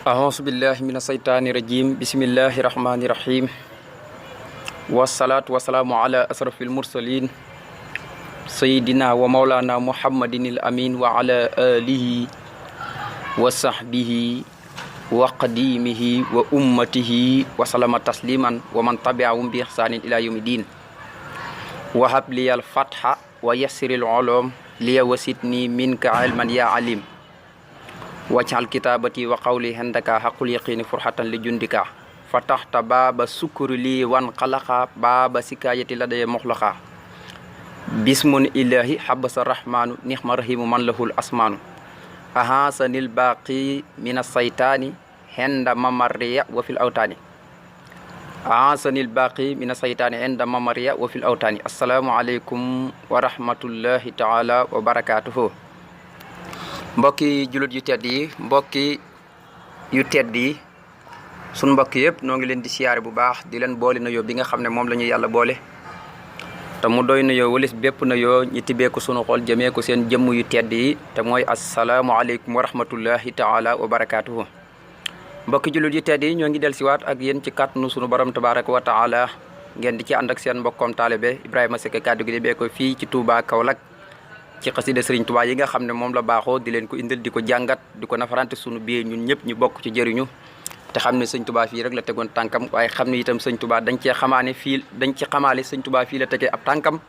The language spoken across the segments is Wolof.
أعوذ بالله من الشيطان الرجيم بسم الله الرحمن الرحيم والصلاة والسلام على أشرف المرسلين سيدنا ومولانا محمد الأمين وعلى آله وصحبه وقديمه وأمته وسلم تسليما ومن تبعهم بإحسان إلى يوم الدين وهب لي الفتح ويسر العلوم لي وسدني منك علما يا عليم wajal kitabati wa qawli handaka haqqul yaqini furhatan li jundika fatahta baba sukuri li wan khalaqa baba sikayati ladaya mukhlaqa bismun ilahi habasa rahmanu nihma rahimu man lahul asmanu ahasanil baqi minas saytani henda mamariya wa fil awtani ahasanil baqi minas saytani henda mamariya wa fil awtani assalamu alaikum wa rahmatullahi ta'ala wa barakatuhu mbokki julut yu tedd yi mbokki yu tedd yi sun mbokk yeb no ngi len di siyaare bu baax di len boole na yo bi nga xamne mom lañu yalla boole te mu doy na yo walis bepp na yo ñi tibé ko sunu xol jëmee ko seen jëm yu tedd yi te moy assalamu alaykum wa rahmatullahi ta'ala wa barakatuh mbokki julut yu tedd yi ñoo ngi del ci wat ak yeen ci kàttanu sunu borom tabaaraku wa ta'ala ngeen di ci and ak seen mbokkom talibé Ibrahima Seck kaddu gi be ko fi ci Touba Kaolack ci xasida Serigne Touba yi nga xamne mom la baxo di len ko indil diko jangat diko nafarante sunu biye ñun ñep ñu bokk ci jëriñu te xamne Serigne Touba fi rek la tegon tankam waye xamne itam Serigne Touba dañ ci xamaane fi dañ ci xamaale Serigne Touba fi la tege ab tankam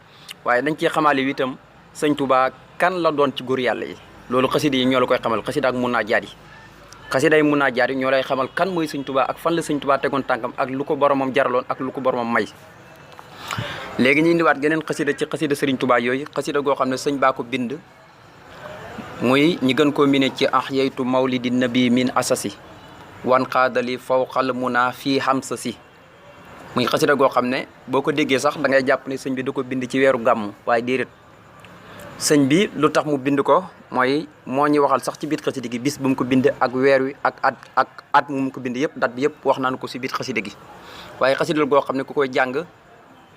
waye dañ ci xamaale itam Serigne Touba kan la doon ci góor yalla yi lolu xasida yi ñoo la koy xamal xasida ak munaajaat yi xasida yi munaajaat yi ñoo lay xamal kan moy Serigne Touba ak fan la Serigne Touba tegon tankam ak lu ko boromam jaraloon ak lu ko boromam may léegi ñu indiwaat geneen xasida ci xasida Serigne Touba yooyu xasida goo xam ne sëñ baa ko bind muy ñi gën koo miné ci ahyaytu mawlidi nabi min asasi wan xaadali fawqal muna fii hamsasi muy xasida goo xam ne boo ko déggee sax da ngay jàpp ne sëñ bi da ko bind ci weeru gàmm waaye déedéet sëñ bi lu tax mu bind ko mooy moo ñu waxal sax ci biir xasida gi bis bu mu ko bind ak weer wi ak at mu ko bind yëpp dat bi yëpp wax nañu ko si biir xasida gi waaye xasida goo xam ne ku koy jàng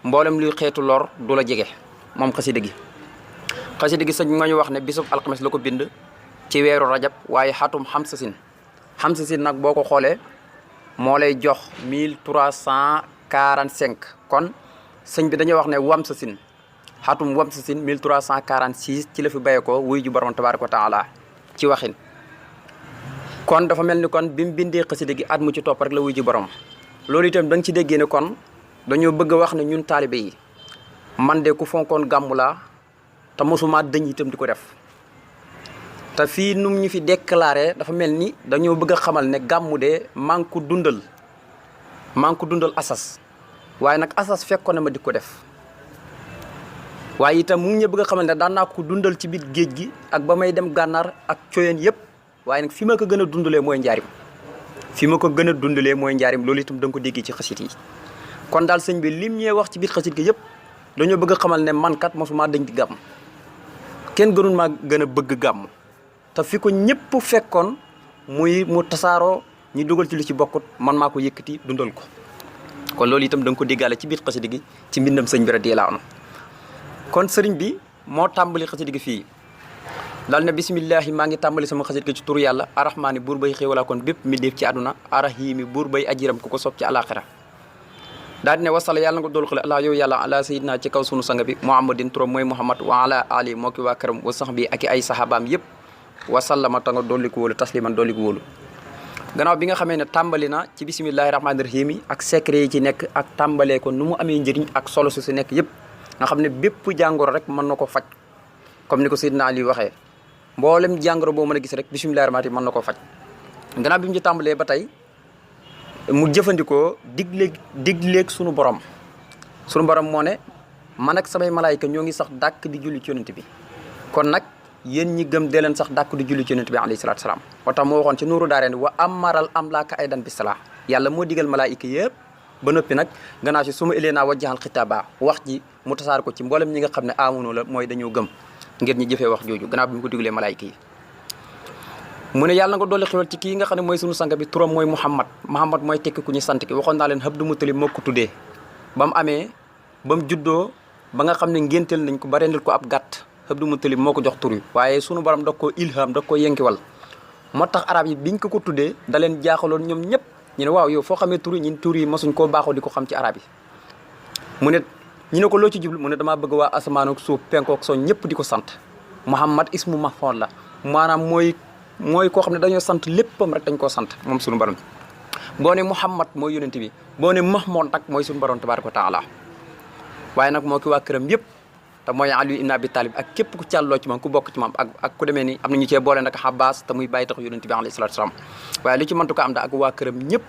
mbolam luy xeetu lor du la jege moom xasida gi sëñ nga ñu wax ne bisub alxames la ko bind ci weeru rajab waaye xatum xamsasin nag boo ko xoolee moo lay jox 1345 kon sëñ bi dañuy wax ne wamsasin xatum wamsasin 1346 ci la fi baye ko wuy ju borom tabaaraka wa taala ci waxin kon dafa mel ni kon bi mu bindee xasida gi at mu ci topp rek la wuy ju borom loolu itam da nga ci déggee ne kon dañoo bëgg wax ne ñun talibé yi man de ku fonkon gàmmu laa te mosuma dëñ itam di ko def te fii num ñu fi déclaré dafa mel ni dañoo bëgg a xamal ne gàmmu de maa ngi ko dundal asas waaye nag asas fekkoon na ma di ko def waaye itam mu ngi ñu bëgg a xamal ne daan naa ko dundal ci biir géej gi ak ba may dem gànnaar ak coyeen yëpp waaye nag fi ma ko gën a dundalee mooy njaarim loolu itam da nga ko dégg ci xasit yi kon dal sëñ bi lim ñee wax ci biir xasit gi yëpp dañoo bëgg a xamal ne man kat mosuma dañ di gàmm kenn gënul maa gën a bëgg gàmm te fi ko ñëpp fekkoon mu tasaaroo ñu dugal ci lu ci bokkut man maa ko yëkkati dundal ko kon loolu itam da nga ko déggaale ci biir xasit gi ci mbindam sëñ bi radiyallaahu anhu kon sëriñ bi moo tàmbali xasit gi fii dal ne bisimillahi maa ngi tàmbali sama xasit gi ci turu yàlla arrahmaani buur bay xéewalaa kon bépp mi def ci àdduna arrahiimi buur bay ajiram ku ko sopp ci àlaaxira daal di ne wasala yàlla nga dool xale allah yow yàlla ala sayidina ci kaw sunu sanga bi muhammadin turam mooy muhammad wa ala ali moo ki waa këram wa sax bi ak ay sahabaam yëpp wasallama ta nga dolli ko wóolu tasliman dolli ko wóolu gannaaw bi nga xamee ne tàmbali na ci bisimillahi rahmaani rahim yi ak secret yi ci nekk ak tàmbalee ko nu mu amee njëriñ ak solo su si nekk yëpp nga xam ne bépp jàngoro rek mën na ko faj comme ni ko sayidina ali waxee mboolem jàngoro boo mën a gis rek bisimillahi rahmaani rahim mën na ko faj gannaaw bi mu ci tàmbalee ba tey mu jëfandikoo digleeg sunu borom moo ne man ak samay malaayika ñoo ngi sax dàkk di julli ci yonent bi kon nag yéen ñi gëm dee leen sax dàkk di julli ci yonent bi alayhi salaatu salaam moo tax moo waxoon ci nuuru daareen wa amaral amlaaka aydan bi salaa yàlla moo digal malaayika yëpp ba noppi nag gannaaw si su ma ilee naa wajjaxal xitaaba wax ji mu tasaar ko ci mboolem ñi nga xam ne amunoo la mooy dañoo gëm ngir ñi jëfee wax jooju gannaaw bi mu ko digalee malaayika yi mu ne yàlla nga dolli xewal ci kii nga xam ne mooy sunu sang bi turam mooy muhammad mooy tekki ku ñu sant ki waxoon naa leen Abdou Moutalib moo ko tuddee ba mu amee ba mu juddoo ba nga xam ne ngénteel nañ ko ba rendil ko ab gàtt Abdou Moutalib moo ko jox tur wi waaye sunu borom da koo ilham da koo yenkiwal moo tax arab yi biñ ko tuddee da leen jaaxaloon ñoom ñëpp ñu ne waaw yow foo xamee tur yi ñun tur yi mosuñ koo baaxoo di ko xam ci arab yi mu ne ñu ne ko loo ci jublu mu ne damaa bëgg waa asamaan ak suuf penkook soo ñëpp di ko sant Muhammad ismu maf'ul la maanaam mooy koo xam ne dañoo sant léppam rek dañ koo sant moom suñu borom boo ne Muhammad mooy yonent bi boo ne Mahmoud nag mooy suñu borom tabaaraka wa taala waaye nag moo ki waa këram yëpp te mooy Ali ibn Abi Talib ak képp ku càlloo ci moom ku bokk ci moom ak ku demee ni am na ñu cee boole nag Abbas te muy bàyyi tax yonent bi alayhi salaatu salaam waaye li ci mëntu ko am da ak waa këram ñëpp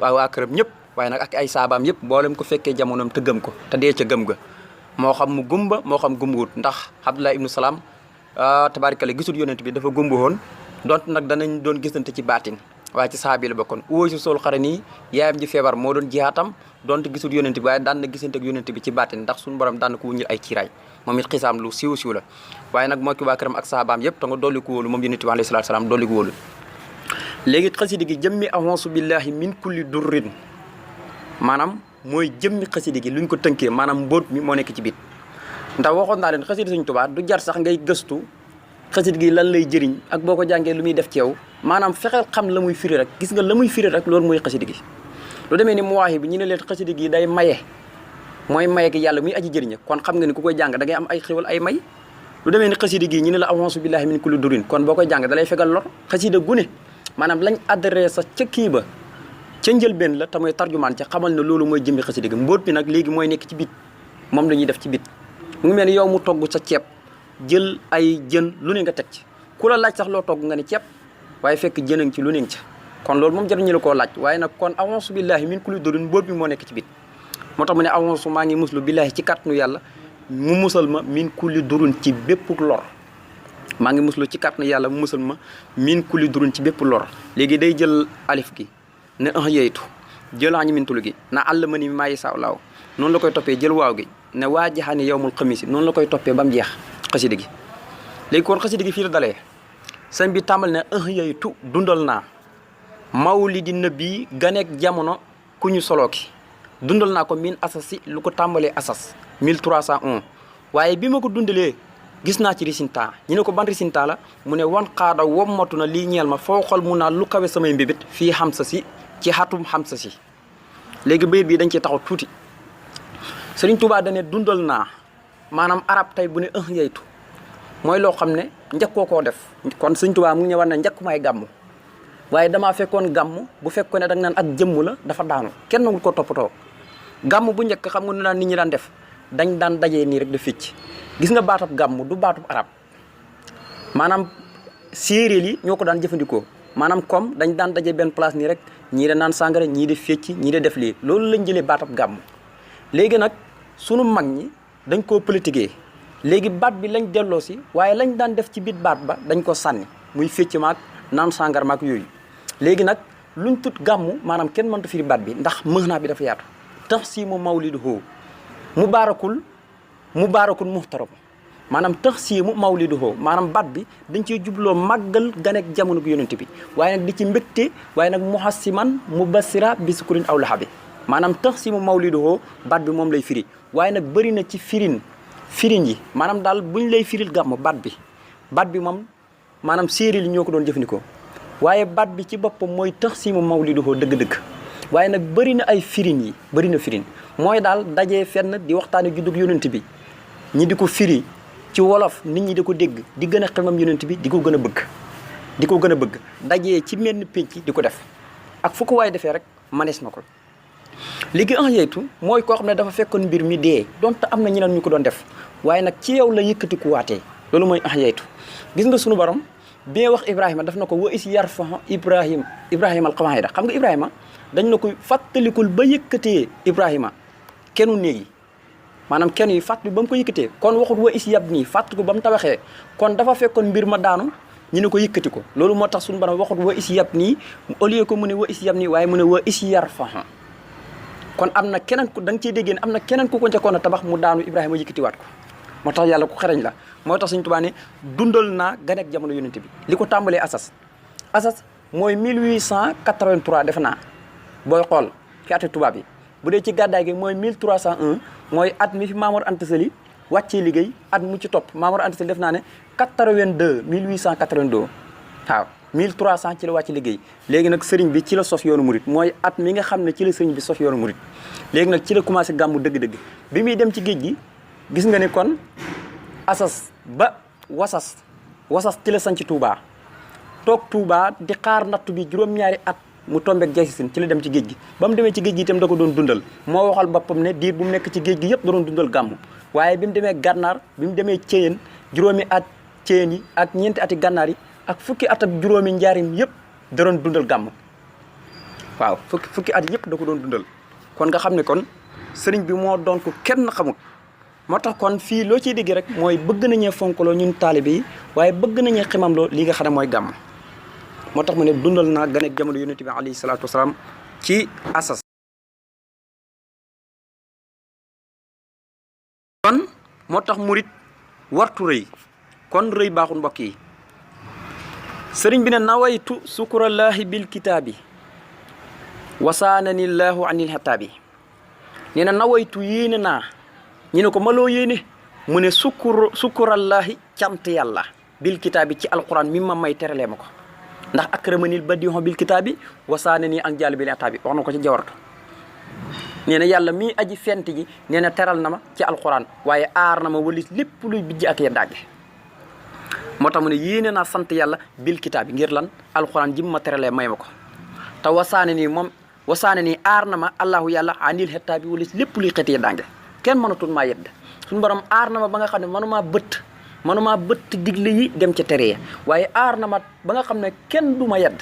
waa këram ñëpp waaye nag ak ay saabaam yëpp boolem ko fekkee jamonoom te gëm ko te dee ca gëm ga moo xam mu gumba moo xam gumbuwut ndax Abdullah ibnu Salaam tabaarikalla gisul yonent bi dafa gumba woon donte nag danañ doon gisante ci baatin waaye ci saabi la bokkoon Uways Sul Qarni yaayam ji feebar moo doon jihaatam donte gisul yonent bi waaye daan na gisante ak yonent bi ci baatin ndax suñu borom daan na ko wuññil ay kiiraay moom it xisaam lu siiw siiw la waaye nag moo ki waa këram ak saabaam yëpp te nga dolli ko wóolu moom yonent bi alayhi salaatu salaam dolli ko wóolu léegi xasida gi jëmmi a'uuzu billahi min kulli durrin maanaam mooy jëmmi xasida gi luñ ko tënkee maanaam mbóot mi moo nekk ci biit ndax waxoon naa leen xasida Sëñ Tuubaa du jar sax ngay gëstu xasida gi lan lay jëriñ ak boo ko jàngee lu muy def ci yow maanaam fexeel xam la muy firi rek gis nga la muy firi rek loolu mooy xasida gi lu demee ni Mawaahib bi ñu ne leen xasida gi day maye mooy maye gi yàlla muy aji jëriña kon xam nga ni ku koy jàng da ngay am ay xéwal ay may lu demee ni xasida gi ñu ne la a'uuzu billahi min kulli durrin kon boo koy jàng da lay fegal lor xasida gu ne maanaam lañ adressé ca kii ba ca njëlbeen la te mooy tarjumaan ca xamal ne loolu mooy jëmmi xasida gi mbóot bi nag léegi mooy nekk ci bit moom la ñuy def ci bit mu ngi mel ni yow mu togg sa ceeb jël ay jën lu ne nga teg ci ku la laaj sax loo togg nga ne ceeb waaye fekk jën a ngi ci lu ne ngi ci kon loolu moom jar ñu la koo laaj waaye nag kon a'uuzu billahi min kulli durrin mbóot bi moo nekk ci bit moo tax mu ne a'uuzu maa ngi muslu billahi ci kàttanu yàlla mu musal ma min kulli durrin ci bépp lor maa ngi muslu ci kàttanu yàlla mu musal ma min kulli durrin ci bépp lor léegi day jël alif gi ne yeytu jël añu mintulu gi na àll ma ni maayi saaw laaw noonu la koy toppee jël waaw gi ne waa jaxaani yowmul xamisi noonu la koy toppee ba mu jeex xasida gi léegi kon xasida gi fii la dalee sëñ bi tàmbal ne yeytu dundal naa mawlidi nabi ganeek jamono ku ñu soloo ki dundal naa ko min asasi lu ko tàmbalee asas 1301 waaye bi ma ko dundalee gis naa ci risinta ñu ne ko ban risinta la mu ne wan xaada wommatu na lii ñeel ma foo xol mu naa lu kawe samay mbébét fii xam sa si ci xatum xam sa si léegi bayit bi dañ ci taxaw tuuti Sëriñ Tuubaa dane dundal naa maanaam arab tey bu ne yeytu mooy loo xam ne njëkkoo koo def kon Sëriñ Tuubaa mu ngi ñëwaat ne njëkk may gàmm waaye damaa fekkoon gàmm bu fekkoon ne da nga naan ak jëmm la dafa daanu kenn nangul ko toppatoo gàmm bu njëkk xam nga nu daan nit ñi daan def dañ daan dajee nii rek da ficc gis nga baatab gàmm du baatub arab maanaam séeréer yi ñoo ko daan jëfandikoo maanaam comme dañ daan daje benn place nii rek ñii de naan sàngara ñii de fecc ñii de def lii loolu lañ jëlee baatab gàmm léegi nag sunu mag ñi dañ koo politiquer léegi baat bi lañ delloo si waaye lañ daan def ci biir baat ba dañ ko sànni muy fecc maag naan sàngara maag yooyu léegi nag luñ tut gàmmu maanaam kenn mënta firi baat bi ndax mënaa bi dafa yaatu tax si mu mawliduhu mubaarakul muhtaram maanaam tax siimu mawliduhu maanaam baat bi dañ ciy jubloo màggal ganek jamono gu yonent bi waaye nag di ci mbégte waaye nag muhassiman mubassira bi sukurin aw lahabi maanaam tax siimu mawliduhu baat bi moom lay firi waaye nag bëri na ci firin yi maanaam daal buñ lay firil gàmm baat bi moom maanaam séeréer yi ñoo ko doon jëfandikoo waaye baat bi ci boppam mooy tax siimu mawliduhu dëgg-dëgg waaye nag bëri na ay firin yi bëri na firin mooy daal dajee fenn di waxtaane juddug yonent bi ñi di ko firi ci wolof nit ñi di ko dégg di gën a xemam yonent bi di ko gën a bëgg dajee ci menn pénc di ko def ak fu ko waay defee rek manees na ko léegi yeytu mooy koo xam ne dafa fekkoon mbir mi dee donte am na ñeneen ñu ko doon def waaye nag ci yow la yëkkatikuwaatee loolu mooy yeytu gis nga sunu borom bi wax Ibrahima daf na ko wa is yarfa Ibrahima alqawaida xam nga Ibrahima dañ na ko fàttalikul ba yëkkatee Ibrahima kennu néeg yi maanaam kenn yi fàttali ba mu ko yëkkatee kon waxut wa is yab nii fàttali ko ba mu tabaxee kon dafa fekkoon mbir ma daanu ñu ne ko yëkkati ko loolu moo tax suñu borom waxut wa is yab nii au lieu que mu ne wa is yab nii waaye mu ne wa is yarfa kon am na keneen ku da nga ciy déggee ne am na keneen ku ko njëkkoon a tabax mu daanu Ibrahima yëkkatiwaat ko moo tax yàlla ku xereñ la moo tax Sëñ Tuubaa ne dundal naa ganek jamono yonent bi li ko tàmbalee asas mooy 1883 defe naa booy xool ci ati tubaab yi bu dee ci gàddaay gi mooy 1301 mooy at mi fi Maamor Anta Sali wàccee liggéey at mu ci topp Maamor Anta Sali def naa ne 82 1882 waaw 1300 ci la wàcc liggéey. léegi nag sëriñ bi ci la sos yoonu murit mooy at mi nga xam ne ci la sëriñ bi sos yoonu murit léegi nag ci la commencé gàmmu dëgg-dëgg bi muy dem ci géej gi gis nga ni kon asas ba wasas ci la sanc Touba toog Touba di xaar nattu bi juróom-ñaari at mu tombeek jaysin ci la dem ci géej gi ba mu demee ci géej gi itam da ko doon dundal moo waxal boppam ne diir bu mu nekk ci géej gi yëpp da doon dundal gàmmu waaye bi mu demee gànnaar bi mu demee Ceyeen juróomi at Ceyeen yi ak ñeenti ati gànnaar yi ak fukki at ak juróomi njaarim yëpp da doon dundal gàmmu waaw fukki at yëpp da ko doon dundal kon nga xam ne kon sëriñ bi moo doon ko kenn xamut moo tax kon fii loo ciy dégg rek mooy bëgg nañee fonkloo ñun taalibe yi waaye bëgg nañee ximamloo li nga xam ne mooy gàmm moo tax mu ne dundal naa gane ak jamono yonent bi alayhi salaatu wasalaam ci asas kon moo tax murit wartu rëy kon rëy baaxul mbokk yi sëriñ bi ne nawaytu sukurallaahi bil kitaabi wasaanani llaahu anil hataabi nee na nawaytu yéene naa ñu ne ko maloo yéene mu ne sukurallaahi cant yàlla bil kitaabi ci alquran mi ma may teralee ma ko ndax akramanil badiho bil kitaabi wasaanani an jaali bil hataabi wax na ko ci jawartu nee na yàlla mii aji fent ji nee na teral na ma ci alquran waaye aar na ma walis lépp luy bijj ak ya dagge moo tax mu ne yéene naa sant yàlla bil kitaabi ngir lan alquran ji ma teralee may ma ko te wasaane nii aar na ma allahu yàlla anil hataabi walis lépp luy xeeti ya dagge kenn mënatul maa yedd suñu borom aar na ma ba nga xam ne mënumaa bëtt digle yi dem ca tere ya waaye aar na ma ba nga xam ne kenn du ma yedd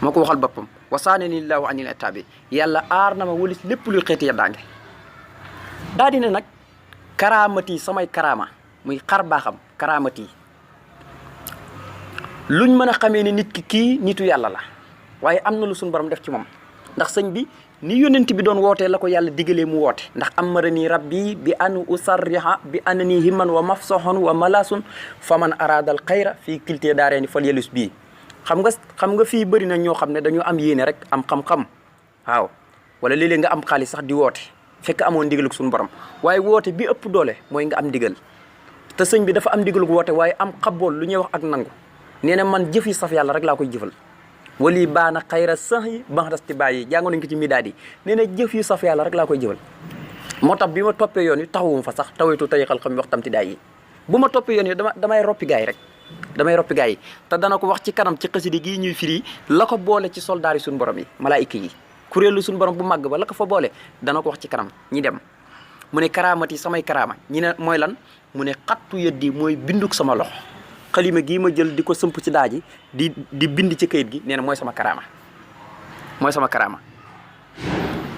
moo ko waxal boppam wasaane ni laahu anil hataabi yàlla aar na ma walis lépp luy xeeti ya dagge daa di ne nag karaamati samay karaama muy xar baaxam karaamati luñ mën a xamee ni nit ki kii nitu yàlla la waaye am na lu suñu borom def ci moom ndax sëñ bi ni yonent bi doon wootee la ko yàlla digalee mu woote ndax amarani rabbi bi an usarriha bi anani himman wa mafsohon wa malasun faman aradal xayra fii kiltee daaree ni fal yelus bii xam nga fii bëri na ñoo xam ne dañoo am yéene rek am xam-xam waaw wala léeg-léeg nga am xaalis sax di woote fekk amoon ndigalug suñu borom waaye woote bi ëpp doole mooy nga am ndigal te sëñ bi dafa am ndigalug woote waaye am xabool lu ñuy wax ak nangu nee na man jëf yi saf yàlla rek laa koy jëfal wali baana xayra sax yi banxdasti bàyyi jàngoon nañ ko ci midaad yi nee na jëf yu saf yàlla rek laa koy jëfal moo tax bi ma toppee yoon wi taxawuma fa sax tawaytu tariqal xam wax tamti daay yi bu ma toppee yoon yi damay roppi gaay rek damay roppi gaay yi te dana ko wax ci kanam ci xasida gii ñuy firi la ko boole ci soldaar yi suñu borom yi malaayika yi kuréelu suñu borom bu màgg ba la ko fa boole dana ko wax ci kanam ñi dem mu ne karaamat yi samay karaama ñi ne mooy lan mu ne xattu yëddi mooy binduk sama loxo xalima gii ma jël di ko sëmp ci daaji di bind ci kayit gi nee na mooy sama karaama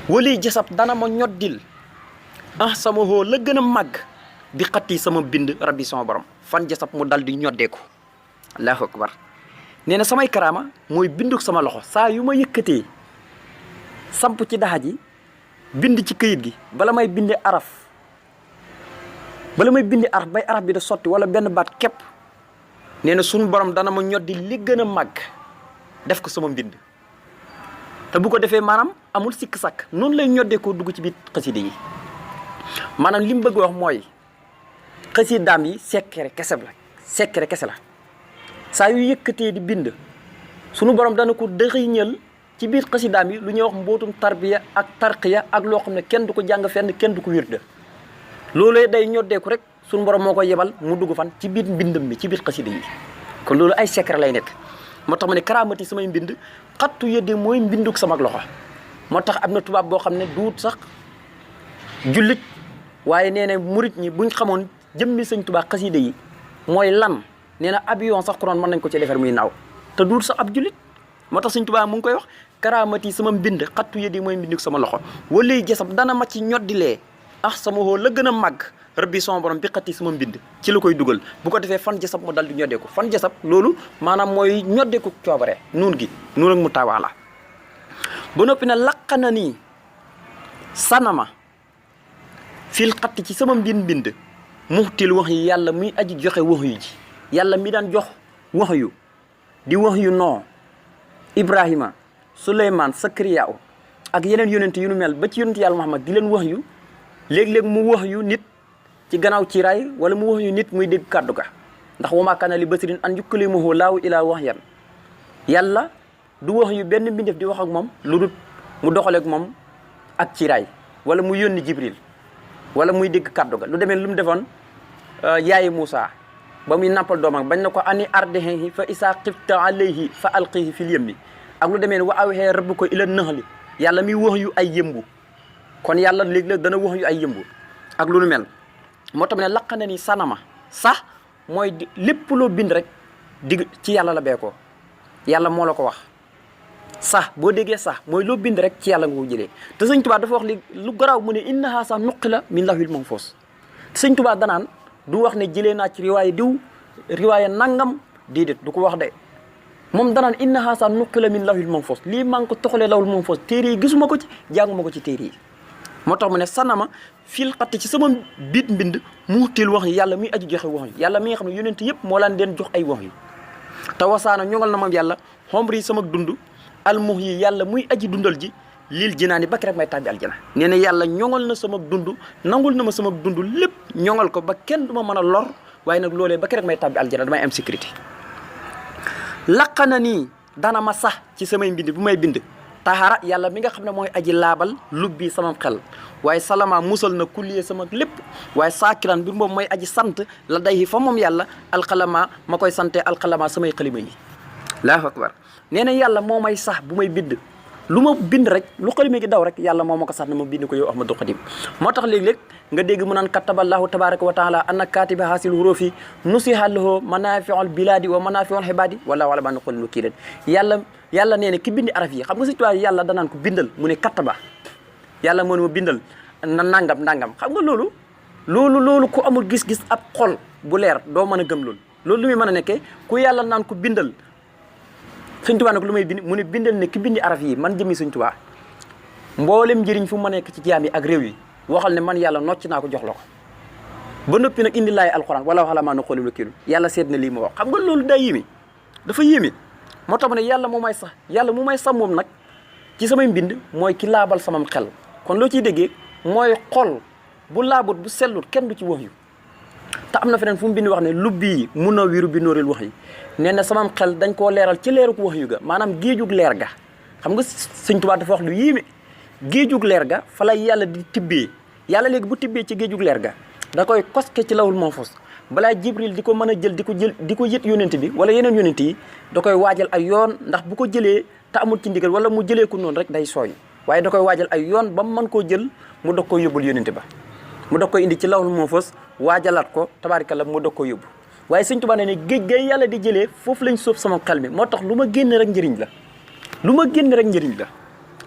wali jasab dana ma ñoddil sama hoo la gën a màgg bi xatti sama bind rabbi sama borom fan jasab mu dal di ñoddeeku allahu akbar nee na samay karaama mooy binduk sama loxo saa yu ma yëkkatee samp ci daaji bind ci kayit gi bala may binde araf bay araf bi da sotti wala benn baat képp nee na suñu borom dana ma ñoddi li gën a màgg def ko sama mbind te bu ko defee maanaam amul sikk sàkk noonu lay ñoddee koo dugg ci biir xasida yi maanaam li mu bëgg wax mooy xasidaam yi sekkere kese la saa yu yëkkatee di bind suñu borom dana ko dëxiñal ci biir xasidaam yi lu ñuy wax mbootum tarbiya ak tarqiya ak loo xam ne kenn du ko jàng fenn kenn du ko wirda loolee day ñoddeeku rek suñu borom moo koy yebal mu dugg fan ci biir mbindam mi ci biir xasida yi kon loolu ay secret lay nekk moo tax ma ne karaamati samay mbind xattu yëdde mooy mbinduk sama loxo moo tax am na tubaab boo xam ne duut sax jullit waaye nee na murit ñi buñ xamoon jëmmi sëñ Tuubaa xasida yi mooy lan nee na avion sax kuroon mën nañ ko ci defar muy naaw te duut sax ab jullit moo tax sëñ Tuubaa mu ngi koy wax karaamati sama mbind xattu yëdde mooy mbinduk sama loxo walay jasab dana ma ci ñoddilee sama hoo la gën a màgg rabbi sama borom bi xatti sama mbind ci la koy dugal bu ko defee fan jasab mu dal di ñoddeeku fan jasab loolu maanaam mooy ñoddeeku coobare nuun ak mu tawaa la ba noppi na laq na nii sanama fil xatti ci sama mbind muxtil wax yi yàlla muy aji joxe wax yu ji yàlla mi daan jox wax yu di wax yu noo Ibrahima Suleymaan Sakariya ak yeneen yonent yu nu mel ba ci yonent yàlla Muhammad di leen wax yu léeg-léeg mu wax yu nit ci gannaaw ci raay wala mu wax yu nit muy dégg kàddu ga ndax wa maa kaana li basirin an yukallimahu laahu illaa wahyan yàlla du wax yu benn mbindeef di wax ak moom lu dul mu doxaleeg moom ak ciiraay wala mu yónni Jibril wala muy dégg kàddu ga lu demee lu mu defoon yaayi Moussa ba muy nampal doomam bañ na ko ani ardihi fa isa xifta alayhi fa alqihi fil yammi ak lu demee wa awhee rabbuka ila naxli yàlla muy wax yu ay yëmbu kon yàlla léeg-léeg dana wax yu ay yëmbu ak lu nu mel moo tax ne laq na ni sanama sax mooy lépp loo bind rek dig ci yàlla la beekoo yàlla moo la ko wax sax boo déggee sax mooy loo bind rek ci yàlla nga ko jëlee te sëñ Tuubaa dafa wax li lu garaaw mu ne innaha sax nuqi la min lawhil mahfuus sëñ Tuubaa danaan du wax ne jëlee naa ci riwaaya diw riwaaya nangam déedéet du ko wax de moom danaan innaha sax nuqi la min lawhil mahfuus lii maa ngi ko toxalee lawhil mahfuus téere yi gisuma ko ci jànguma ko ci téere yi moo tax mu ne sanama fil xatti ci sama biit mbind muutil wax yi yàlla muy aji joxe wax yi yàlla mi nga xam ne yonent yëpp moo laan den jox ay wax yi te wasaana ñoŋal na moom yàlla xomri sama dund almuh yi yàlla muy aji dundal ji lil jinaani bakki rek may tàbbi aljana nee na yàlla ñoŋal na sama dund nangul na ma sama dund lépp ñoŋal ko ba kenn du ma mën a lor waaye nag loolee bakki rek may tàbbi aljana damay am sécurité laqa na nii dana ma sax ci samay mbind bu may bind taxara yàlla mi nga xam ne mooy aji laabal lubbi sama xel waaye salama musal na kulliye sama lépp waaye saakiran bi moom mooy aji sant la day fa moom yàlla alxalama ma koy sante alxalama samay xalima yi allahu akbar nee na yàlla moo may sax bu may bind lu ma bind rek lu xalima gi daw rek yàlla moo ma ko sax ne ma bind ko yow Ahmadou Khadim moo tax léeg-léeg nga dégg mu naan kataballahu tabaraka wa taala anna katiba hasil hurufi nusiha lahu manafiul biladi wa manafiul ibadi wala wala baa na xolin wakiilan yàlla nee na ki bindi araf yi xam nga surtout yàlla danaan ko bindal mu ne kataba yàlla moo ne ma bindal na nangam xam nga loolu ku amul gis-gis ab xol bu leer doo mën a gëm loolu lu muy mën a nekkee ku yàlla naan ko bindal Sëñ Tuubaa nag lu may bind mu ne bindal ne ki bindi araf yi man jëmi Sëñ Tuubaa mboolem njëriñ fu ma nekk ci jaam yi ak réew yi waxal ne man yàlla nocc naa ko jox la ko ba noppi nag indi laay alxuraan wala waxala maa na xooli la kiilu yàlla seet na lii ma wax xam nga loolu daa yéeme dafa yéeme moo tax mu ne yàlla mu may sax yàlla mu may sax moom nag ci samay mbind mooy ki laabal samam xel kon loo ciy déggee mooy xol bu laabut bu sellut kenn du ci wax yu te am na feneen fu mu bind wax ne lubbi mun a wiru bi nóoril wax yi nee na samam xel dañ koo leeral ci leeruk wax yu ga maanaam géejug leer ga xam nga Sëñ Tuubaa dafa wax lu yéeme géejug leer ga fa lay yàlla di tibbee yàlla léegi bu tibbee ci géejug leer ga da koy koske ci lawul mahfuus balaa Jibril di ko mën a jël di ko yët yónent bi wala yeneen yónent yi da koy waajal ay yoon ndax bu ko jëlee te amul ci ndigal wala mu jëlee ko noonu rek day sooy waaye da koy waajal ay yoon ba mu mën koo jël mu dog koy yóbbul yónent ba mu dog koy indi ci lawul mahfuus waajalaat ko tabaarikalla mu dog ko yóbbu waaye Sëñ Tuubaa ne géej gay yàlla di jëlee foofu lañ sóob sama xel mi moo tax lu ma génn rek njëriñ la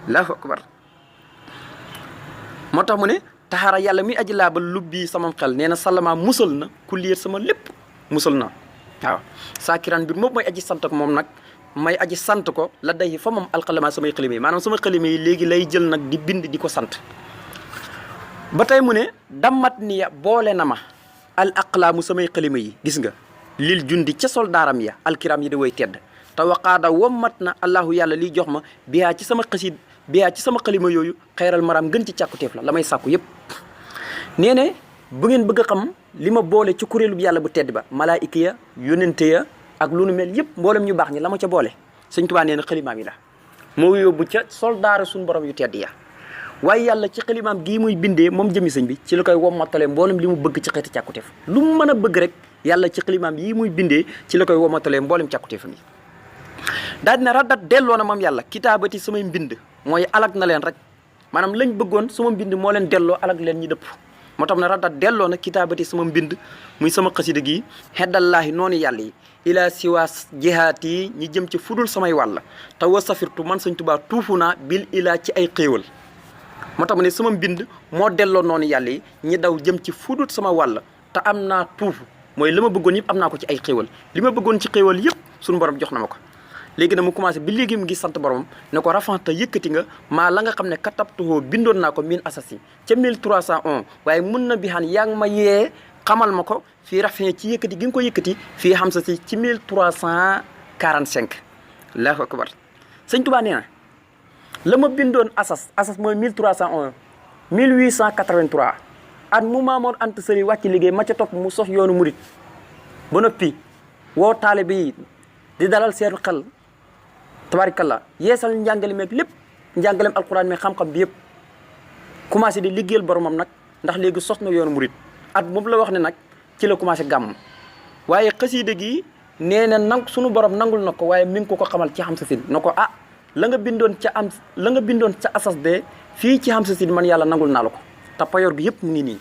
Allahu akbar moo tax mu ne taxaara yàlla muy aji laabal lubbi sama xel nee na salama musal na kulliyat sama lépp musal na waaw saakiran bi moom mooy aji sant ko moom nag may aji sant ko la day fa moom alxalama samay xalima yi maanaam sama xalima yi léegi lay jël nag di bind di ko sant ba tey mu ne dammat niya boole na ma al aqlaamu samay xalima yi gis nga lil jundi ca soldaaram ya alkiram yi da way tedd te waqaada wommat na allahu yàlla liy jox ma biyaa ci sama xasid biyaa ci sama xalima yooyu xayral maram gën ci càkkuteef la may sàkku yëpp nee ne bu ngeen bëgg a xam li ma boole ci kuréelu yàlla bu tedd ba malaayika ya yónente ya ak lu nu mel yëpp mboolem ñu baax ñi la ma ca boole Sëñ Tuubaa nee na xalimaam yi la moo yóbbu ca soldaara suñu borom yu tedd ya waaye yàlla ci xalimaam gii muy bindee moom jëmi sëñ bi ci la koy womatale mboolem li mu bëgg ci xeeti càkkuteef lu mu mën a bëgg rek yàlla ci xalimaam yii muy bindee ci la koy womatalee mboolem càkkuteefam yi daal dina raddat delloo na moom yàlla kitaabati samay mbind mooy alag na leen rek maanaam lañ bëggoon sama mbind moo leen delloo alag leen ñi dëpp moo tax ne raddat delloo na kitaabati sama mbind muy sama xasida gi xeddallaahi noonu yàlla yi ila siwaas jihaat yi ñi jëm ci fudul samay wàll te wa safirtu man Sëñ Tuubaa tuufu naa bil ilaa ci ay xéewal moo tax ne sama mbind moo delloo noonu yàlla yi ñi daw jëm ci fudul sama wàll te am naa tuufu mooy li ma bëggoon yëpp am naa ko ci ay xéewal li ma bëggoon ci xéewal yëpp suñu borom jox na ma ko léegi nag mu commencé bi léegi mu ngi sant borom ne ko rafanta yëkkati nga maa la nga xam ne katabtuhoo bindoon naa ko min asasi ca 1301 waaye mun na bi xaan yaa ngi ma yee xamal ma ko fii rafet ci yëkkati gi nga ko yëkkati fii xam sa si ci 1345 Allahu akbar Sëñ Tuubaa nee na la ma bindoon asas mooy 1301 1883 at mu Maamoor Anta Sali wàcc liggéey ma ca topp mu sos yoonu murit ba noppi woo taalibe yi di dalal seetu xel tabaarikàlla yeesal njàngale meeg lépp njàngaleem alquran mi xam-xam bi yëpp commencé di liggéeyal boromam nag ndax léegi sos na yoonu murit at moom la wax ne nag ci la commencé gàmm waaye xasiida gi nee na sunu borom nangul na ko waaye mi ngi ko xamal ci xam sa sin na ko la nga bindoon ca asas de fii ci xam sa sin man yàlla nangul naa la ko te payoor gi yëpp mu ngi nii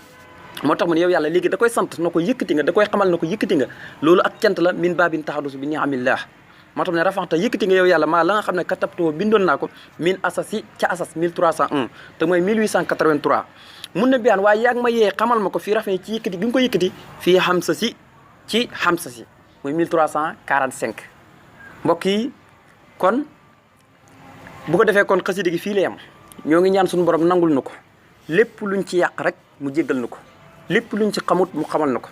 moo tax mu ne yow yàlla léegi da koy sant na ko yëkkati nga da koy xamal na ko yëkkati nga loolu ak cant la min baabin taxadusu bi ni'amillah moo tax ne rafaxta yëkkati nga yow yàlla maa la nga xam ne katabtoo bindoon naa ko min asasi ca asas 1301 te mooy 1883 mun na biyaan waaye yaag ma yee xamal ma ko fii rafet ci yëkkati gi nga ko yëkkati fii xam sa si ci xam sa si muy 1345 mbokk yi kon bu ko defee kon xasida gi fii la yam ñoo ngi ñaan suñu borom nangul na ko lépp luñ ci yàq rek mu jéggal na ko lépp luñ ci xamut mu xamal na ko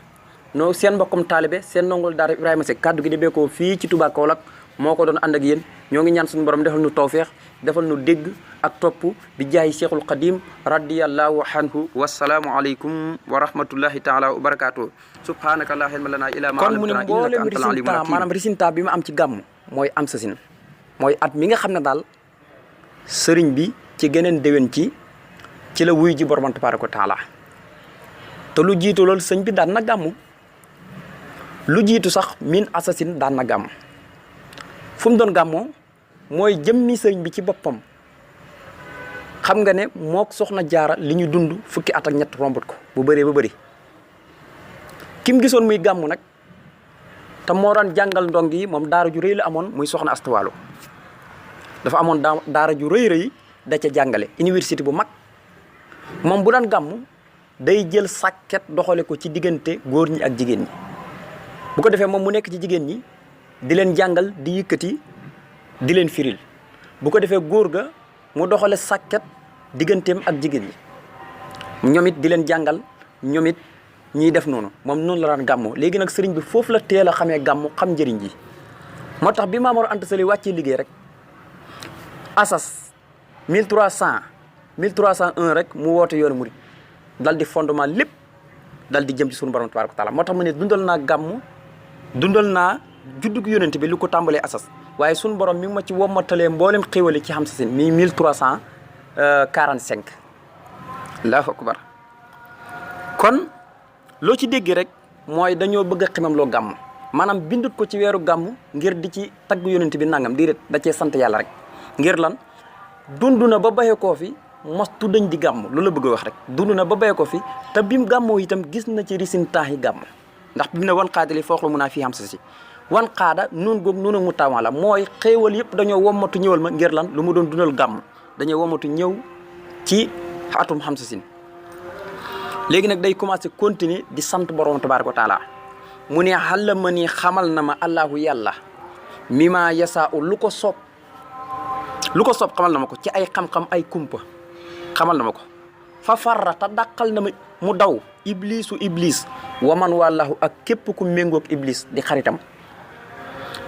noo seen mbokkum taalibe seen ndongol daara Ibrahima Seck kaddu gi di beekoo fii ci Touba Kaolack moo ko doon ànd ak yéen ñoo ngi ñaan suñu borom defal nu tawfeex defal nu dégg ak topp bi jaayi Cheikhul Qadim radiyallahu anhu wasalaamu aleykum wa rahmatullahi taala wa barakatuh subhanaka la ilma lana illa ma allamtana innaka antal alimul hakim maanaam résultat bi ma am ci gàmm mooy am sa sin mooy at mi nga xam ne daal sëriñ bi ci geneen déwén ci la wuy ji borom tabaaraka wa taala te lu jiitu loolu sëñ bi daan na gàmm lu jiitu sax min assasine daan na gàmm fu mu doon gàmmoo mooy jëmmi sëriñ bi ci boppam xam nga ne mook soxna jaara li ñu dund fukki at ak ñett rombut ko bu bëree ba bëri kim gisoon muy gàmm nag te moo daan jàngal ndong yi moom daara ju rëy la amoon muy soxna astuwaalo dafa amoon daara ju rëy da ca jàngale université bu mag moom bu daan gàmm day jël sàkket doxale ko ci diggante góor ñi ak jigéen ñi bu ko defee moom mu nekk ci jigéen ñi di leen jàngal di yëkkati di leen firil bu ko defee góor ga mu doxale sàkket digganteem ak jigéen ñi ñoom it di leen jàngal ñoom it ñiy def noonu moom noonu la daan gàmmoo léegi nag sëriñ bi foofu la teel a xamee gàmmu xam njëriñ ji moo tax bi Maam Mor Anta Sali wàccee liggéey rek asas 1301 rek mu woote yoonu murid dal di fondement lépp dal di jëm ci sunu borom tabaaraka wa taala moo tax mu ne dundal naa gàmm dundal naa juddug yonent bi lu ko tàmbalee asas waaye sunu borom mi ngi ma ci wommatalee mboolem xéwali ci xam sa sin mi 1345 allahu akbar kon loo ci dégg rek mooy dañoo bëgg a ximam loo gàmm maanaam bindut ko ci weeru gàmm ngir di ci tagg yonent bi nangam di da cee sant yàlla rek ngir lan dund na ba bayee koo fi mostu dañ di gàmm loolu la bëgg a wax rek dund na ba bayee ko fi te bim gàmmoo itam gis na ci risintax yi gàmm ndax bi mu ne wan xaadali foox la mun naa fii xam sa si wan xaada nun goog nun a mu tawaan la mooy xéewal yëpp dañoo wommatu ñëwal ma ngir lan lu mu doon dundal gàmm dañoo wommatu ñëw ci atum xam sa sin léegi nag day commencé continuer di sant borom tabaaraka wa taala mu ne xala ma ni xamal na ma allahu yàlla mi ma yasaa u lu ko soob xamal na ma ko ci ay xam-xam ay kumpa xamal na ma ko fa farra te dàqal na ma mu daw iblis wa man wàllahu ak képp ku méngoog iblis di xaritam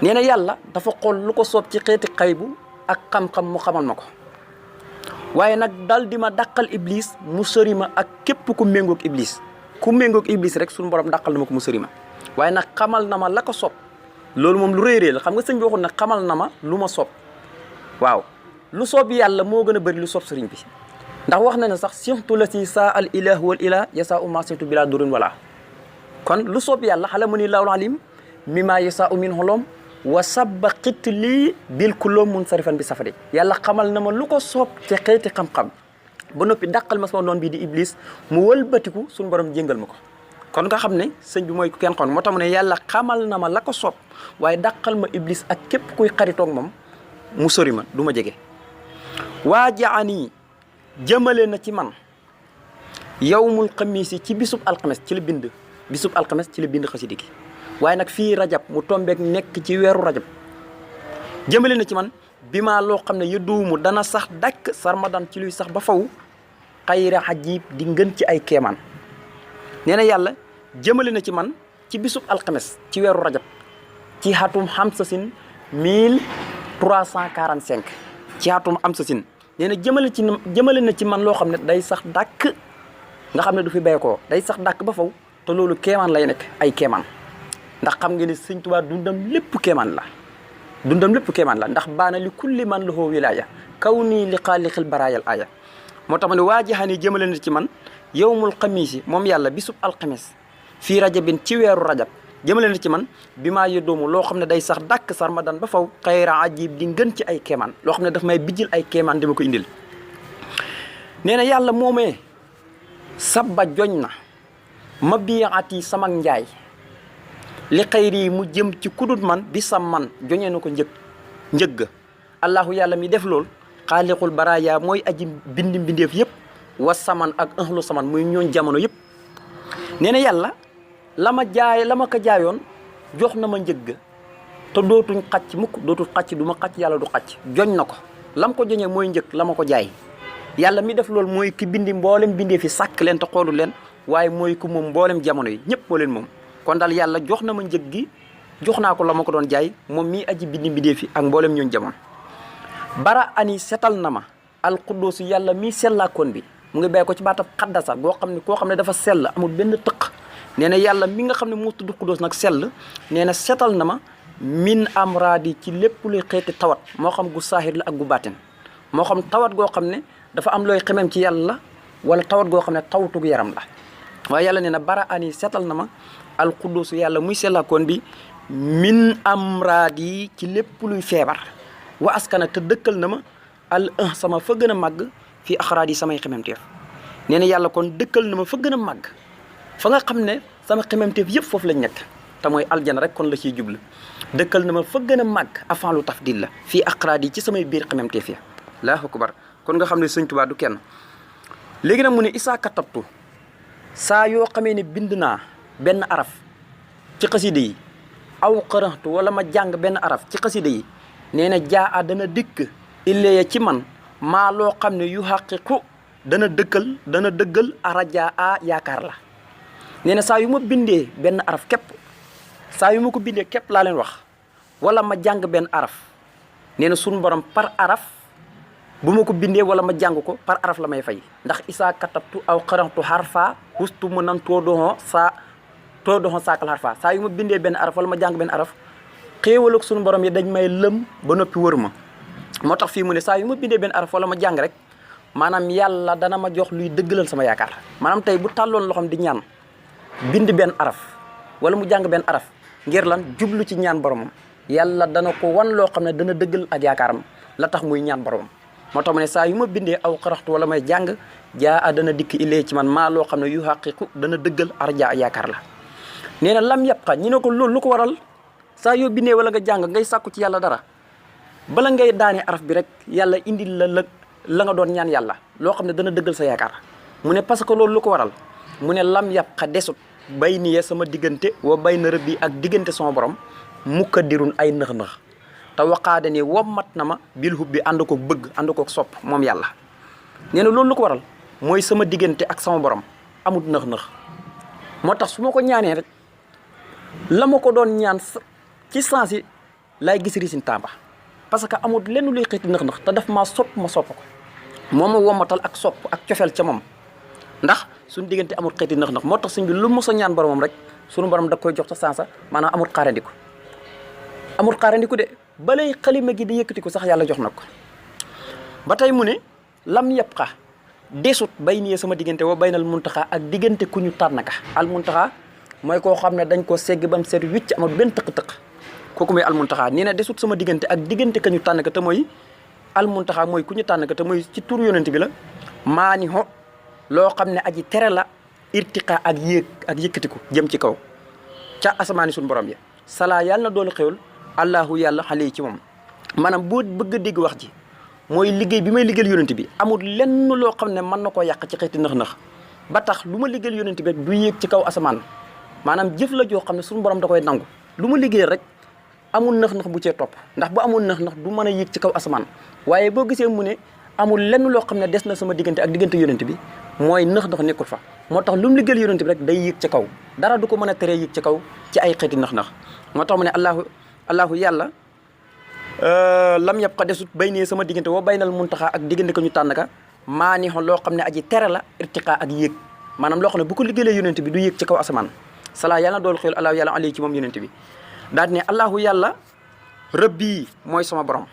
nee na yàlla dafa xool lu ko soob ci xeeti xaybu ak xam-xam mu xamal ma ko waaye nag dal di ma dàqal iblis mu sëri ma ak képp ku méngoog iblis rek suñu borom dàqal na ma ko mu sëri ma waaye nag xamal na ma la ko soob loolu moom lu rëy la xam nga sëñ bi waxul nag xamal na ma lu ma soob waaw lu soob yàlla moo gën a bëri lu soob sëriñ bi ndax wax na ne sax sixtu la si saa al ilahu wal ilah yasa uma situ bila durin wala kon lu soob yàlla xala mu ni lawul alim mi maa yasa u min xolom wa sabba xit lii bil kulloom mun sarifan bi safari yàlla xamal na ma lu ko soob ci xeeti xam-xam ba noppi dàqal ma sama noon bii di iblis mu wëlbatiku suñu borom jéngal ma ko kon nga xam ne sëñ bi mooy ku kenn xoon moo tax mu ne yàlla xamal na ma la ko soob waaye dàqal ma iblis ak képp kuy xaritoog moom mu sori ma du ma jege waa jaani jëmale na ci man yawmul xamiisi ci bisub alxames ci la bind xasida gi waaye nag fii rajab mu tombeek nekk ci weeru rajab jëmale na ci man bi maa loo xam ne yëdduumu dana sax dakk sarmadan ci luy sax ba faw xayra xajib di ngën ci ay keemaan nee na yàlla jëmale na ci man ci bisub alxames ci weeru rajab ci xatum xamsasin 1345 ci xatum xamsasin nee na jëmale na ci man loo xam ne day sax dàkk nga xam ne du fi béykoo day sax dàkk ba faw te loolu keemaan lay nekk ay keemaan ndax xam nga ni sëñ Tuubaa dundam lépp keemaan la dundam lépp kéemaan la ndax baana li kulli man lahu wilaya kaw nii li xaaliqil baraayal aya moo tax ma ne waa jixani jëmale na ci man yowmul xamiisi moom yàlla bisub alxamis fii rajabin ci weeru rajab jëmale na ci man bi maa yëddoomu loo xam ne day sax dàkk sarmadan ba faw xayra ajib di ngën ci ay kéemaan loo xam ne daf may bijjil ay kéemaan dama ko indil nee na yàlla moomee sabba joñ na ma biyaati sama njaay li xayri mu jëm ci kudut man bi sam man joñee na ko njëgg allahu yàlla mi def lool xaaliqul baraaya mooy aji bindi mbindeef yëpp wa saman ak ahlu saman muy ñooñ jamono yëpp nee na yàlla la ma ko jaayoon jox na ma njëgg te dootuñ xacc mukk dootul xacc du ma xacc yàlla du xacc joñ na ko lam ko joñee mooy njëg la ma ko jaay yàlla mi def loolu mooy ki bindi mboolem bindee fi sàkk leen te xoolu leen waaye mooy ku moom mboolem jamono yi ñëpp moo leen moom kon daal yàlla jox na ma njëg gi jox naa ko la ma ko doon jaay moom mii aji bindi bindee fi ak mboolem ñooñ jamono bara ani setal na ma alquddoosu yàlla mii sellaakoon bi mu ngi bàyyi ko ci baatab xaddasa koo xam ne dafa sell amul benn tëq nee na yàlla mi nga xam ne moo tudd xuddoos nag sell nee na setal na ma min amraadi ci lépp luy xeeti tawat moo xam gu saahir la ak gu baatin moo xam tawat goo xam ne dafa am looy xemem ci yàlla wala tawat goo xam ne tawatug yaram la waaye yàlla nee na bara ani setal na ma alquddoosu yàlla muy sellaakoon bi min amraadi ci lépp luy feebar wa askana te dëkkal na ma sama fa gën a màgg fii axraad yi samay xememteef nee na yàlla kon dëkkal na ma fa gën a màgg fa nga xam ne sama xememteef yëpp foofu lañ nekk te mooy aljana rek kon la ciy jublu dëkkal na ma fa gën a màgg avant lu tafdil la fii axraad yi ci samay biir xememteef ya allahu akbar kon nga xam ne sëñ Tuubaa du kenn léegi nag mu ne isaa katabtu saa yoo xamee ne bind naa benn araf ci xasida yi aw xaraxtu wala ma jàng benn araf ci xasida yi nee na jaa dana dikk illeya ci man maa loo xam ne yu xaqiqu dana dëggal araja a yaakaar la nee na saa yu ma bindee benn araf képp saa yu ma ko bindee képp laa leen wax wala ma jàng benn araf nee na sunu borom par araf bu ma ko bindee wala ma jàng ko par araf la may fay ndax isaa katabtu aw xaraxtu xarfa hustu mu nan too doxon saakal xarfa saa yu ma bindee benn araf wala ma jàng benn araf xéewal ak sunu borom yi dañ may lëm ba noppi wër ma moo tax fii mu ne saa yu ma bindee benn araf wala ma jàng rek maanaam yàlla dana ma jox luy dëggalal sama yaakaar maanaam tey bu tàlloon loxoom di ñaan bind benn araf wala mu jàng benn araf ngir lan jublu ci ñaan boromam yàlla dana ko wan loo xam ne dana dëggal ak yaakaaram la tax muy ñaan boromam moo tax mu ne saa yu ma bindee aw xaraxtu wala may jàng jaa dana dikk illee ci man maa loo xam ne yu xaqiqu dana dëggal arja ak yaakaar la nee na lam yàpqa ñi ne ko loolu lu ko waral saa yoo bindee wala nga jàng ngay sàkku ci yàlla dara bala ngay daane araf bi rek yàlla indil la nga doon ñaan yàlla loo xam ne dana dëggal sa yaakaar mu ne parce que loolu lu ko waral mu ne lam yàpqa desut bay niye sama diggante wa bay na rëb bi ak diggante sama borom mukka dirun ay nëx-nëx te waqaade ni wommat na ma bil hub bi ànd koog bëgg ànd koog sopp moom yàlla nee na loolu lu ko waral mooy sama diggante ak sama borom amut nëx-nëx moo tax su ma ko ñaanee rek la ma ko doon ñaan ci sens yi laay gis résultat ba parce que amul lenn luy xeeti nëx-nëx te daf maa sopp ma sopp ko moo ma womatal ak sopp ak cofeel ca moom ndax suñu diggante amul xeeti nëx-nëx moo tax suñ bi lu mos a ñaan boromam rek suñu borom da koy jox ca sansa maanaam amul xaarandiku de balay xalima gi di yëkkati ko sax yàlla jox na ko ba tey mu ne lam yëpp xa desut bay nii sama diggante wa baynal muntaxaa ak diggante ku ñu tànn ka al muntaxaa mooy koo xam ne dañ ko segg bam seet wicc amul benn tëq-tëq kooku mooy al muntaxaa nee na desut sama diggante ak diggante ka ñu tànn ka te mooy al muntaxaa mooy ku ñu tànn ka te mooy ci tur yonent bi la maani ho loo xam ne aji tere la irtiqaa ak yéeg ak yëkkatiku jëm ci kaw ca asamaani suñu borom ya salaa yàlla na doolu xewul allahu yàlla xale yi ci moom maanaam boo bëgg a dégg wax ji mooy liggéey bi may liggéeyal yonent bi amul lenn loo xam ne mën na koo yàq ci xeeti nëx-nëx ba tax lu ma liggéeyal yonent bi rek du yéeg ci kaw asamaan maanaam jëf la joo xam ne suñu borom da koy nangu lu ma liggéeyal rek amul nëx-nëx bu cee topp ndax bu amul nëx-nëx du mën a yéeg ci kaw asamaan waaye boo gisee mu ne amul lenn loo xam ne des na sama diggante ak diggante yonent bi mooy nëx-nëx nekkul fa moo tax lu mu liggéeyal yonent bi rek day yéeg ci kaw dara du ko mën a teree yéeg ci kaw ci ay xeeti nëx-nëx moo tax mu ne allahu yàlla lam yab xa desut bay nee sama diggante woo baynal muntaxaa ak diggante ko ñu tànn ka maa ni loo xam ne aji tere la irtiqaa ak yéeg maanaam loo xam ne bu ko liggéeyee yonent bi du yéeg ci kaw asamaan salaa yàlla na dool xel allahu yàlla alayhi ci moom yonent bi daal di ne allahu yàlla rabbi mooy sama borom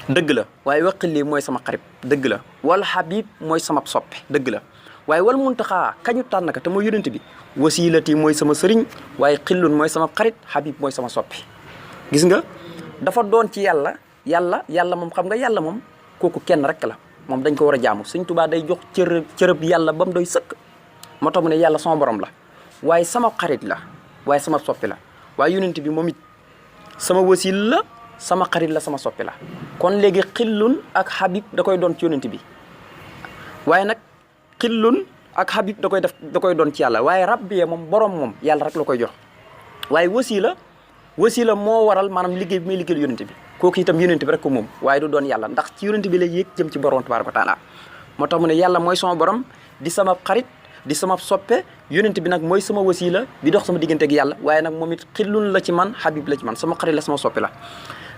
dëgg la waaye waqili mooy sama xarit dëgg la wal habib mooy sama soppe dëgg la waaye wal muntaxaa kañu tànn ka te mooy yonent bi wasilati mooy sama sëriñ waaye xillun mooy sama xarit habib mooy sama soppi gis nga dafa doon ci yàlla moom xam nga yàlla moom kooku kenn rek la moom dañ ko war a jaamu Sëñ Tuubaa day jox cërëb yàlla ba mu doy sëkk moo tax mu ne yàlla sama borom la waaye sama xarit la waaye sama soppi la waaye yonent bi moom it sama wasil la sama xarit la sama soppi la kon léegi xillun ak habib da koy doon ci yonent bi waaye nag xillun ak habib da koy doon ci yàlla waaye rabbi moom borom moom yàlla rek la koy jox waaye wasila moo waral maanaam liggéey bi may liggéeyal yonent bi kooku itam yonent bi rek ko moom waaye du doon yàlla ndax ci yonent bi lay yéeg jëm ci borom tabaaraka wa taala moo tax mu ne yàlla mooy sama borom di sama xarit di sama soppe yonent bi nag mooy sama wasila bi dox sama diggante ak yàlla waaye nag moom it xillun la ci man habib la ci man sama xarit la sama soppe la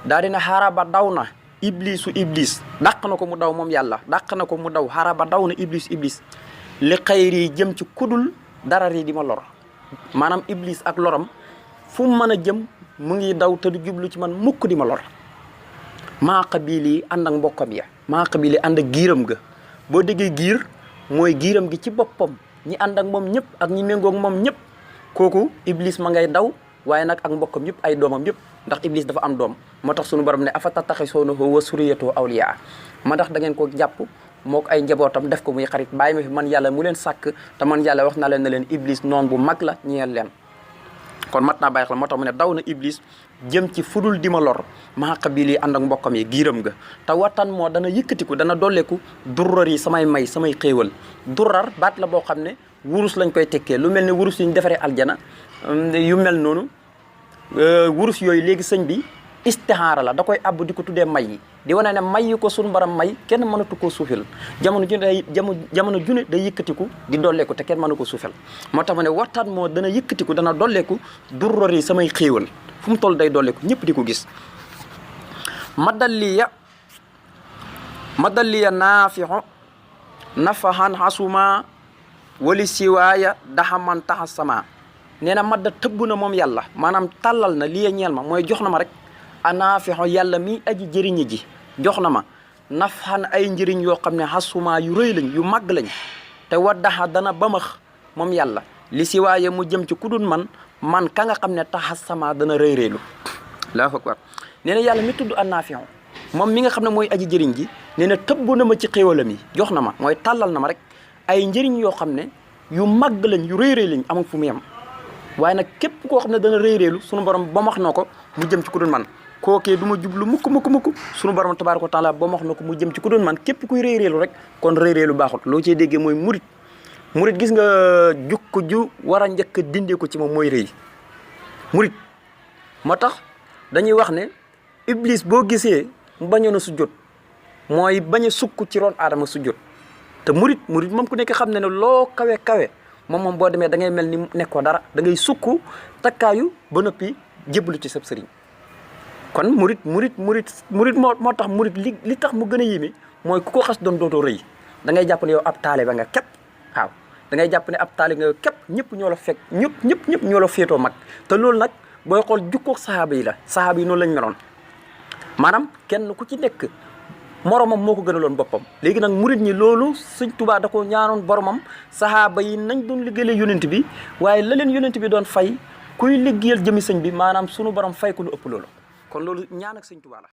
daa dina xaraba daw na iblis dàq na ko mu daw moom yàlla dàq na ko mu daw xaraba daw na iblis li xayri jëm ci kudul dara ri di ma lor maanaam iblis ak loram fu mu mën a jëm mu ngi daw te du jublu ci man mukk di ma lor maa qabili ànd ak mbokkam ya maa qabili ànd ak giiram ga boo déggee giir mooy giiram gi ci boppam ñi ànd ak moom ñëpp ak ñi méngoog moom ñëpp kooku iblis ma ngay daw waaye nag ak mbokkam yëpp ay doomam yëpp ndax iblis dafa am doom moo tax sunu borom ne afa tattaxisuunahu wa suriyatahu awliyaa ma ndax da ngeen ko jàpp moo ko ay njabootam def ko muy xarit bàyyi ma fi man yàlla mu leen sàkk te man yàlla wax na leen ne leen iblis noon bu mag la ñeel leen kon mat naa bàyyi xel moo tax mu ne daw na iblis jëm ci fudul di ma lor maa qabili ànd ak mbokkam yi giiram ga te wattan moo dana yëkkatiku dana dolleeku durrar yi samay may samay xéewal durrar baat la boo xam ne wurus lañ koy tekkee lu mel ne wurus yi ñu defaree aljana yu mel noonu wurus yooyu léegi sëñ bi istihaara la da koy abbu di ko tuddee may yi di wane ne may yi ko suñu baram may kenn mënatu koo suufel jamono june day yëkkatiku di dolleeku te kenn mënu ko suufel moo tax ma ne waxtaan moo dana yëkkatiku dana dolleeku durróor yi samay xéewal fu mu toll day dolleeku ñëpp di ko gis madalliya naafixo nafahan xasuma wali siwaaya daxaman taxa sama nee na madda tëbb na moom yàlla maanaam tàllal na liye ñeel ma mooy jox na ma rek anaafixo yàlla mi aji jëriñi ji jox na ma nafxan ay njëriñ yoo xam ne xasuma yu rëy lañ yu màgg lañ te waddaxa dana bamax moom yàlla li si waaye mu jëm ci kudul man ka nga xam ne taxa sama dana rëy rëylu allahu akbar nee na yàlla mi tudd anaafixo moom mi nga xam ne mooy aji jëriñ ji nee na tëbb na ma ci xéewalam yi jox na ma mooy tàllal na ma rek ay njëriñ yoo xam ne yu màgg lañ yu rëy rëy lañ amul fu mu yem waaye nag képp koo xam ne dana rëy rëylu sunu borom bamax na ko mu jëm ci kudul man kookee du ma jublu mukk sunu borom tabaaraka wa taala ba wax na ko mu jëm ci ku doon man képp kuy réeréelu rek kon réeréelu baaxut loo cee déggee mooy murit gis nga jukko ju war a njëkk a dindee ko ci moom mooy rëy murit moo tax dañuy wax ne iblis boo gisee mu bañoon a sujjóot mooy bañ a sukk ci roon aadama sujjóot te murit moom ku nekk xam ne ne loo kawe moom boo demee da ngay mel ni nekkoo dara da ngay sukk takkaayu ba noppi jébbalu ci sab sëriñ kon murit moo tax murit li tax mu gën a yéeme mooy ku ko xas doon dootoo rëy da ngay jàpp ne yow ab taalibe nga képp waaw da ngay jàpp ne ab taalibe nga képp ñëpp ñoo la fekk ñëpp ñoo la féetoo mag te loolu nag booy xool jukkoo sahaaba yi noonu lañ meloon maanaam kenn ku ci nekk moromam moo ko gënaloon boppam léegi nag murit ñi loolu Sëñ Tuubaa da ko ñaanoon boromam sahaaba yi nañ doon liggéeyal yonent bi waaye la leen yonent bi doon fay kuy liggéeyal jëmi sëñ bi maanaam sunu borom fay ko lu ëpp loolu kon loolu ñaan ak Sëñ Tuubaa la